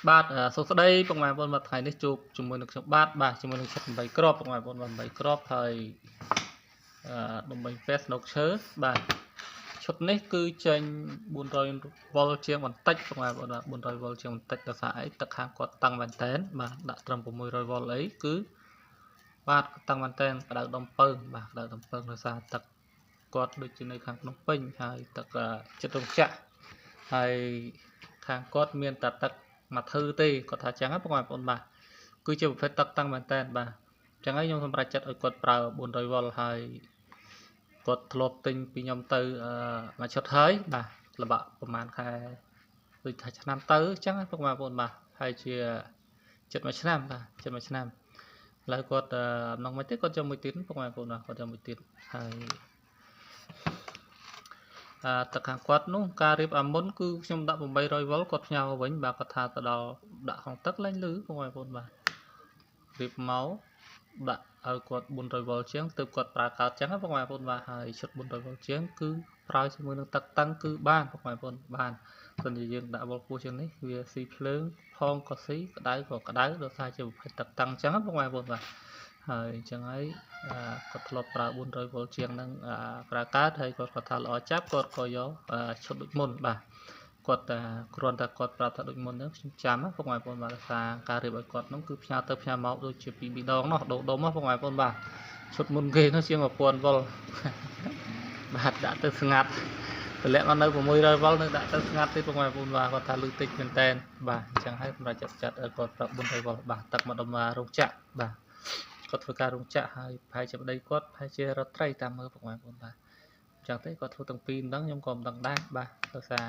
បាទសួស្តីពុកម៉ែបងប្អូនបាទថ្ងៃនេះជួបជាមួយនឹងខ្ញុំបាទបាទជាមួយនឹងឈុត8គ្រាប់ពុកម៉ែបងប្អូនបាទ8គ្រាប់ហើយដើម្បីពេសស្នុកឈើបាទឈុតនេះគឺចេញ400វ៉ុលជាងបន្តិចពុកម៉ែបងប្អូនបាទ400វ៉ុលជាងបន្តិចដោយសារអីទឹកខាងគាត់តឹងមែនតែនបាទដាក់ត្រឹម600វ៉ុលអីគឺបាទតឹងមែនតែនក្តៅដុំពើងបាទក្តៅដុំពើងដោយសារទឹកគាត់ដូចជានៅខាងភ្នំពេញហើយទឹកចិត្តរោងចក្រហើយខាងគាត់មានតែទឹកមួយធឺទេគាត់ថាចឹងបងប្អូនបាទគឺជាប្រភេទទឹកតាំងមែនតែនបាទអញ្ចឹងហើយខ្ញុំសម្រេចចិត្តឲ្យគាត់ប្រើ400វ៉ុលហើយគាត់ធ្លាប់ទិញពីខ្ញុំទៅមួយឈុតហើយបាទល្បាក់ប្រហែលខែដូចថាឆ្នាំទៅអញ្ចឹងបងប្អូនបាទហើយជាចិត្តមួយឆ្នាំបាទចិត្តមួយឆ្នាំឥឡូវគាត់អំណងមិនទេគាត់យកមួយទៀតបងប្អូនបាទគាត់យកមួយទៀតហើយទឹកខាងគាត់នោះការរៀបអាមុនគឺខ្ញុំដាក់800វ៉ុលគាត់ផ្ញើមកវិញបាទគាត់ថាទៅដល់ដាក់ក្នុងទឹកលែងលឺបងប្អូនបាទរៀបមកដាក់ឲ្យគាត់400វ៉ុលជាងទើបគាត់ប្រើកើតចឹងបងប្អូនបាទហើយឈុត400វ៉ុលជាងគឺប្រើជាមួយនឹងទឹកតឹងគឺបានបងប្អូនបានប៉ុន្តែយើងដាក់វ៉ុលខ្ពស់ជាងនេះវាស៊ីភ្លើងផងក៏ស៊ីក្តៅក៏ក្តៅដោយសារជាប្រភេទទឹកតឹងចឹងបងប្អូនបាទហើយអញ្ចឹងហើយគាត់ធ្លាប់ប្រើ400វ៉ុលជាងនឹងប្រើកើតហើយគាត់គាត់ថាល្អចាប់គាត់ក៏យកឈុតដូចមុនបាទគាត់គ្រាន់តែគាត់ប្រាប់ថាដូចមុនហ្នឹងខ្ញុំចាំពុកម៉ែបងប្អូនបាទដោយសារការរៀបឲ្យគាត់ហ្នឹងគឺផ្ញើទៅផ្ញើមកដូចជាពីរដងនោះដូរដុំពុកម៉ែបងប្អូនបាទឈុតមុនគេនោះជាង1000វ៉ុលបាទដាក់ទៅស្ងាត់តម្លាក់មកនៅ600វ៉ុលនៅដាក់ទៅស្ងាត់ទេពុកម៉ែបងប្អូនបាទគាត់ថាលឺតិចមែនតែនបាទអញ្ចឹងហើយសម្រាប់ចាត់ឲ្យគាត់ប្រើ400វ៉ុលបាទទឹកមកដុំរោងចក្របាទគាត់ធ្វើការរោងចក្រហើយប្រហែលជាប្តីគាត់ប្រហែលជារត់ត្រីតាមមើលពុកម៉ែបងប្អូនបាទអញ្ចឹងទេគាត់ធ្វើទាំងពីរមិនដឹងខ្ញុំក៏មិនដឹងដែរបាទដោយសារ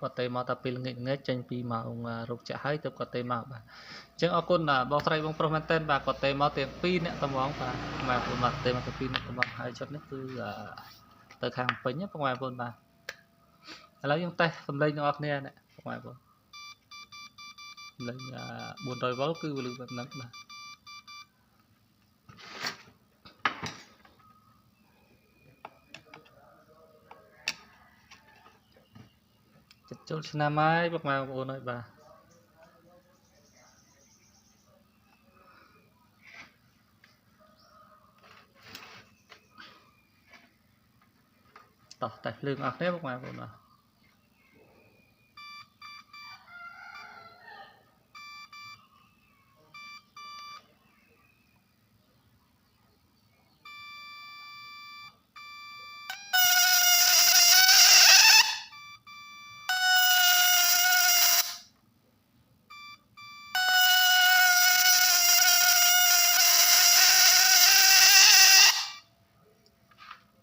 គាត់ទេមកតែពេលល្ងាចៗចេញពីម៉ោងរោងចក្រហើយទើបគាត់ទេមកបាទអញ្ចឹងអរគុណបងស្រីបងប្រុសមែនទែនបាទគាត់ទេមកទាំងពីរអ្នកត្មងបាទម៉ែបងប្អូនបាទទេមកទាំងពីរអ្នកត្មងហើយឈុតនេះគឺទៅខាងពេញពុកម៉ែបងប្អូនបាទឥឡូវយើងតេស្តសំឡេងទាំងអស់គ្នានេះពុកម៉ែបងប្អូនសំឡេង400វ៉ុលគឺវាលឺបែបហ្នឹងបាទចិត្តចូលឆ្នាំហើយពុកម៉ែបងប្អូនហើយបាទតោះតែភ្លើងអស់គ្នាពុកម៉ែបងប្អូនបាទ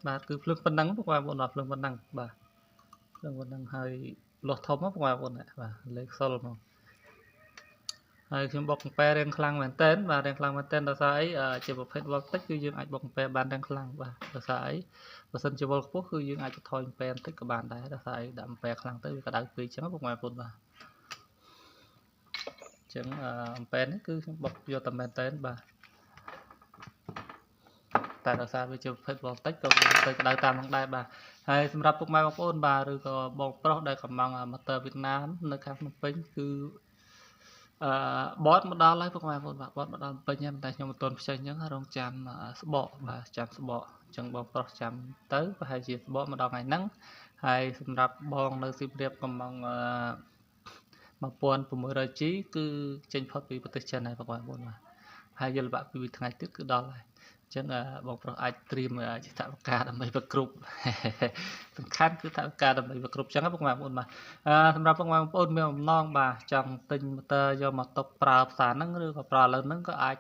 បាទគឺភ្លើងប៉ុណ្ណឹងពុកម៉ែបងប្អូនបាទភ្លើងប៉ុណ្ណឹងបាទភ្លើងប៉ុណ្ណឹងហើយលាស់ធំពុកម៉ែបងប្អូនបាទលេខសុលមកហើយខ្ញុំបុកកំពែរៀងខ្លាំងមែនតើបាទរៀងខ្លាំងមែនតើដោយសារអីជាប្រភេទវ៉ុលតិចគឺយើងអាចបុកកំពែបានរៀងខ្លាំងបាទដោយសារអីបើសិនជាវ៉ុលខ្ពស់គឺយើងអាចថយកំពែបន្តិចក៏បានដែរដោយសារអីដាក់កំពែខ្លាំងទៅវាក្តៅពេកអញ្ចឹងពុកម៉ែបងប្អូនបាទអញ្ចឹងអំពែនេះគឺខ្ញុំបុកយកតែមែនតើបាទតែដោយសារវាជាប្រភេទវ៉ុលតិចក៏ទៅក្តៅតាមនឹងដែរបាទហើយសម្រាប់ពុកម៉ែបងប្អូនបាទឬក៏បងប្រុសដែលកំងម៉ូទ័រវៀតណាមនៅខាងភ្នំពេញគឺបតមកដល់ហើយពុកម៉ែបងប្អូនបាទបតមកដល់ភ្នំពេញហើយតែខ្ញុំមិនទាន់ខ្ចីអញ្ចឹងរងចាំស្បកបាទចាំស្បកអញ្ចឹងបងប្រុសចាំទៅប្រហែលជាស្បកមកដល់ថ្ងៃហ្នឹងហើយសម្រាប់បងនៅសៀមរាបកំង 1600G គឺចេញផុតពីប្រទេសចិនហើយពុកម៉ែបងប្អូនបាទហើយយល់បាក់ពីថ្ងៃទៀតគឺដល់ហើយអញ្ចឹងបងប្រុសអាចត្រៀមជាថវិកាដើម្បីប្រគ្រប់សំខាន់គឺថវិកាដើម្បីប្រគ្រប់អញ្ចឹងពុកម៉ែបងប្អូនបាទសម្រាប់ពុកម៉ែបងប្អូនមានបំណងបាទចង់ទិញម៉ូទ័រយកមកទុកប្រើផ្សារហ្នឹងឬក៏ប្រើឥឡូវហ្នឹងក៏អាច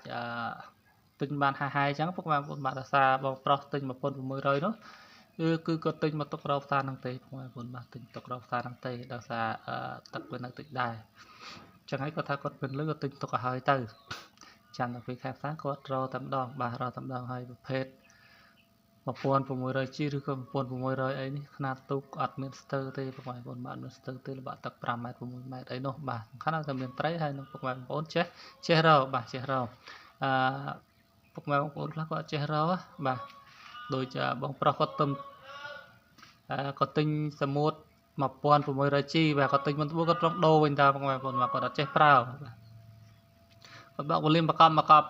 ទិញបានហាយៗអញ្ចឹងពុកម៉ែបងប្អូនបាទដោយសារបងប្រុសទិញ1600នោះគឺគាត់ទិញមកទុករកផ្សារហ្នឹងទេពុកម៉ែបងប្អូនបាទទិញទុករកផ្សារហ្នឹងទេដោយសារទឹកវានៅតិចដែរអញ្ចឹងហើយគាត់ថាគាត់មិនលឺក៏ទិញទុកឲ្យហើយទៅចាំដល់ពេលខែផ្សារគាត់រកតែម្ដងបាទរកតែម្ដងហើយប្រភេទ 1600G ឬក៏1600អីនេះខ្នាតទូកអត់មានស្ទើរទេពុកម៉ែបងប្អូនបាទមានស្ទើរទេល្បាក់ទឹក5ម៉ែត្រ6ម៉ែត្រអីនោះបាទសំខាន់ឲ្យតែមានត្រីហើយនឹងពុកម៉ែបងប្អូនចេះរកបាទចេះរកពុកម៉ែបងប្អូនខ្លះគាត់ចេះរកបាទដូចបងប្រុសគាត់ទឹមគាត់ទិញសមុទ្រ 1600G បាទគាត់ទិញមុនត្បូងគាត់ត្រង់ដូរវិញតើបងប្អូនបាទគាត់អត់ចេះប្រើបាទគាត់បើកវលីមបកប់មកកប់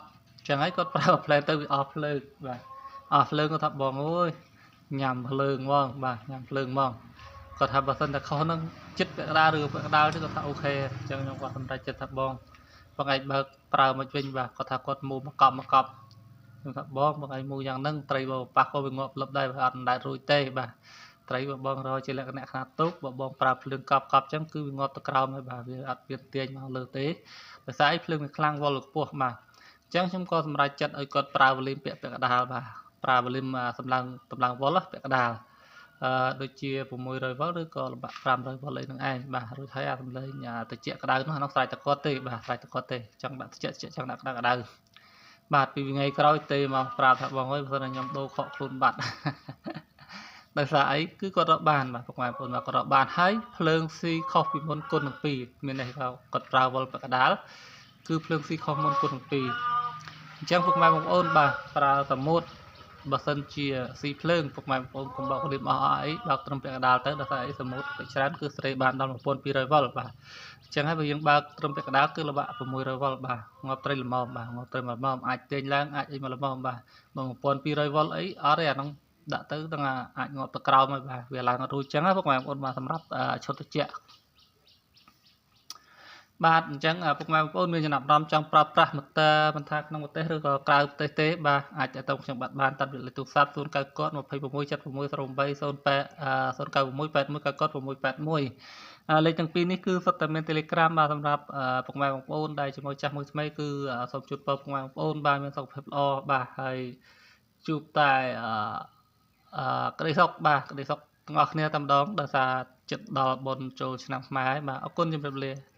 ចឹងហើយគាត់ប្រើផ្លែទៅវាអស់ភ្លើងបាទអស់ភ្លើងគាត់ថាបងអើយញ៉ាំភ្លើងហ្មងបាទញ៉ាំភ្លើងហ្មងគាត់ថាបើសិនតែខុសហ្នឹងចិត្តពាក់កណ្ដាលឬពាក់កណ្ដាលទេគាត់ថាអូខេអញ្ចឹងខ្ញុំគាត់សម្រេចចិត្តថាបងបងឯងបើកប្រើមកវិញបាទគាត់ថាគាត់មូមកកប់មកកប់ខ្ញុំថាបងបងឯងមូយ៉ាងហ្នឹងត្រីបើប៉ះក៏វាងាប់លឹបដែរបើអត់ដែររួចទេបាទត្រីបើបងរកជាលក្ខណៈខ្នាតទូកបើបងប្រើភ្លើងកប់កប់អញ្ចឹងគឺវាងាប់ទៅក្រោមហើយបាទវាអត់វាទាញមកលើទេដោយសារអីភ្លើងវាខ្លាំងវល់ខ្ពស់បាទអញ្ចឹងខ្ញុំក៏សម្រេចចិត្តឲ្យគាត់ប្រើវលីមពាក់ពាក់កណ្ដាលបាទប្រើវលីមសម្លឹងតម្លើងវល់ពាក់កណ្ដាលអឺដូចជា600វ៉ុលឬក៏លំបាក់500វ៉ុលអីហ្នឹងឯងបាទរួចហើយអាសំឡេងតិចក្តៅនោះអានោះស្រេចតែគាត់ទេបាទស្រេចតែគាត់ទេចង់ដាក់តិចចង់ដាក់ក្តៅក្តៅបាទពីថ្ងៃក្រោយទេមកប្រាប់ថាបងអើយបើសិនតែខ្ញុំដូរខកខ្លួនបាត់ដោយសារអីគឺគាត់រកបានបាទពុកម៉ែបងប្អូនបាទគាត់រកបានហើយភ្លើងស៊ីខុសពីមុនគុណនឹង2មានន័យថាគាត់ប្រើវ៉ុលពាក់កណ្ដាលគឺភ្លើងស៊ីខុសមុនគុណនឹង2អញ្ចឹងពុកម៉ែបងប្អូនបាទប្រើតែម៉ូតបើសិនជាស៊ីភ្លើងពុកម៉ែបងប្អូនកុំបើកលៀបអស់អីបើកត្រឹមពាក់កណ្ដាលទៅដោយសារអីសមុទ្រភាគច្រើនគឺស្រេបានដល់1200វ៉ុលបាទអញ្ចឹងហើយបើយើងបើកត្រឹមពាក់កណ្ដាលគឺលបាក់600វ៉ុលបាទងាប់ត្រីល្មមបាទងាប់ត្រីល្មមអាចទាញឡើងអាចអីមកល្មមបាទ1200វ៉ុលអីអត់ទេអានោះដាក់ទៅដល់អាចងាប់ទៅក្រោមហើយបាទវាឡើងអត់រួចចឹងណាពុកម៉ែបងប្អូនបាទសម្រាប់ឈុតត្រជាក់បាទអញ្ចឹងពុកម៉ែបងប្អូនមានចំណាប់អារម្មណ៍ចង់ប្រើប្រាស់ម៉ូទ័រមិនថាក្នុងប្រទេសឬក៏ក្រៅប្រទេសទេបាទអាចទាក់ទងខ្ញុំបាទបានតាមលេខទូរស័ព្ទ099 26 76 08 096 81 99 681លេខទាំងពីរនេះគឺសុទ្ធតែមាន Telegram បាទសម្រាប់ពុកម៉ែបងប្អូនដែលជាមួយចាស់មួយថ្មីគឺសូមជូនពរពុកម៉ែបងប្អូនបាទមានសុខភាពល្អបាទហើយជួបតែអឺក្តីសុខបាទក្តីសុខទាំងអស់គ្នាតែម្ដងដោយសារចិត្តដល់បុណ្យចូលឆ្នាំខ្មែរបាទអរគុណជម្រាបលា។